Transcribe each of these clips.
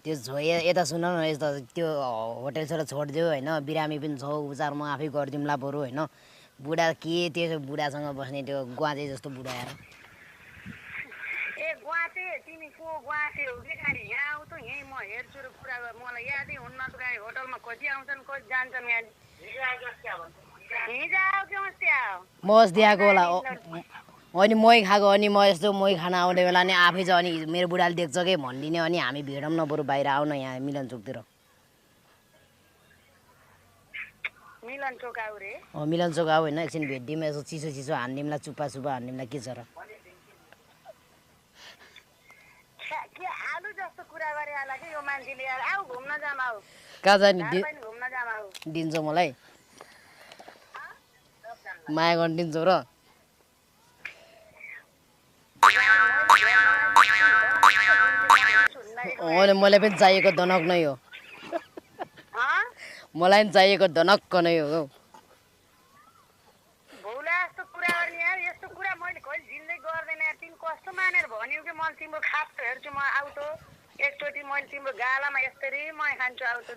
त्यो यता सुन न यस्तो त्यो होटल छोडिदियो होइन बिरामी पनि छौ उपचार म आफै गरिदिउँला बरु होइन बुढा के त्यो बुढासँग बस्ने त्यो ग्वाचे जस्तो बुढा आएर ए ग्वाचे तिमी को ग्वाचे हो कि गाडी यहाँ आउ त यहीँ म हेर्छु र कुरा गर मलाई यादै हुन्न त गाडी होटलमा कति आउँछन् कति जान्छन् गाडी हिजो आऊ कि अस्ति आऊ म अस्ति आएको होला अनि मै खाएको अनि म यस्तो मै खान आउने बेला नि आफै चाहिँ अनि मेरो बुढाले देख्छ कि भनिदिने अनि हामी भिडौँ न बरु बाहिर आउन यहाँ मिलन चोकतिर मिलन चोक आऊ रे मिलन चोक आऊ होइन एकछिन भेटिदिउँ यसो चिसो चिसो हानिदिउँला चुप्पा सुप्पा हानिदिउँला के छ र के आलु जस्तो कुरा गरे होला कि यो मान्छेले यार आऊ घुम्न जाम आऊ कहाँ जाने घुम्न जाम आऊ दिन्छौ मलाई माया गर्न दिन्छौ र मलाई पनि चाहिएको दनक नै हो मलाई पनि चाहिएको दनक्क नै हो भौला जस्तो कुरा गर्ने यार यस्तो कुरा मैले कहिले जिन्दै गर्दैन यार तिमी कस्तो मानेर भन्यौ कि मैले तिम्रो खाप हेर्छु म आउ त एकचोटि मैले तिम्रो गालामा यसरी म खान्छु आउ त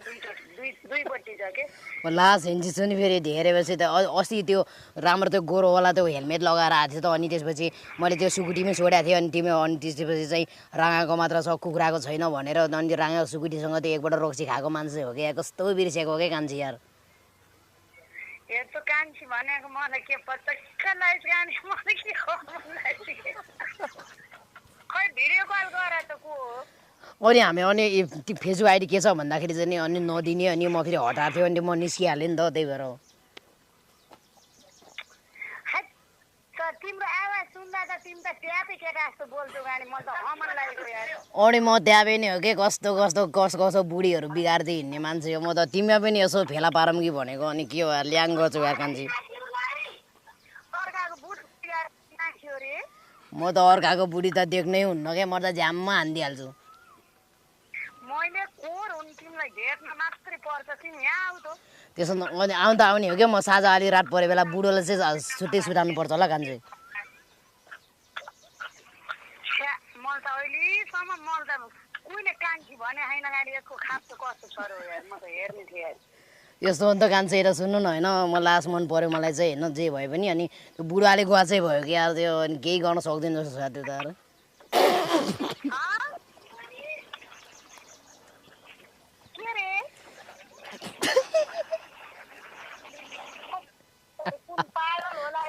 दुईपट्टि छ के लास हिँड्छु नि फेरि धेरैपछि त अस्ति त्यो राम्रो त्यो गोरोवाला त्यो हेलमेट लगाएर आएको थियो त अनि त्यसपछि मैले त्यो सुकुटीमै छोडेको थिएँ अनि त्यसपछि चाहिँ राँगाको मात्र छ कुखुराको छैन भनेर अनि राँगा सुकुटीसँग त्यो एकपल्ट रोक्सी खाएको मान्छे हो क्या कस्तो बिर्सेको के कान्छी यार यस्तो कान्छी भनेको मलाई के पचक्क लाइस गानी मलाई के खै भिडियो कल गर त को अनि हामी अनि फेसबुक आइडी के छ भन्दाखेरि चाहिँ अनि नदिने अनि म फेरि हटाएको थियो अनि म निस्किहालेँ नि त त्यही भएर तिम्रो आवाज सुन्दा त तिमी त ट्यापै केटा जस्तो बोल्छौ गानी म त अमन लागेको यार अनि म ट्यापै नि हो कि कस्तो कसो बुढीहरू बिगार्दै हिँड्ने मान्छे हो म त तिमीमा पनि यसो फेला पारौँ कि भनेको अनि के हो यार ल्याङ गर्छु यार कान्छी म त अर्काको बुढी त देख्नै हुन्न क्या म त झ्याममा हानिदिइहाल्छु मैले कोर हुन् तिमीलाई भेट्न मात्रै पर्छ तिमी यहाँ आऊ त त्यसो अनि आउने हो क्या म साँझ अलि रात परे बेला बुढोलाई चाहिँ छुट्टै सुताउनु पर्छ होला कान्छी मलाई त अहिलेसम्म मलाई त कुहिले कान्छी भने होइन गाडी यसको खाप त कस्तो छ र यार म त हेर्ने थिएँ यार यस्तो हो नि त कान्छी यता सुन्नु न होइन म लास्ट मन पऱ्यो मलाई चाहिँ होइन जे भए पनि अनि त्यो बुढाले गुवाचै भयो कि यार त्यो अनि केही गर्न सक्दैन जस्तो छ त्यो त यार पागल होला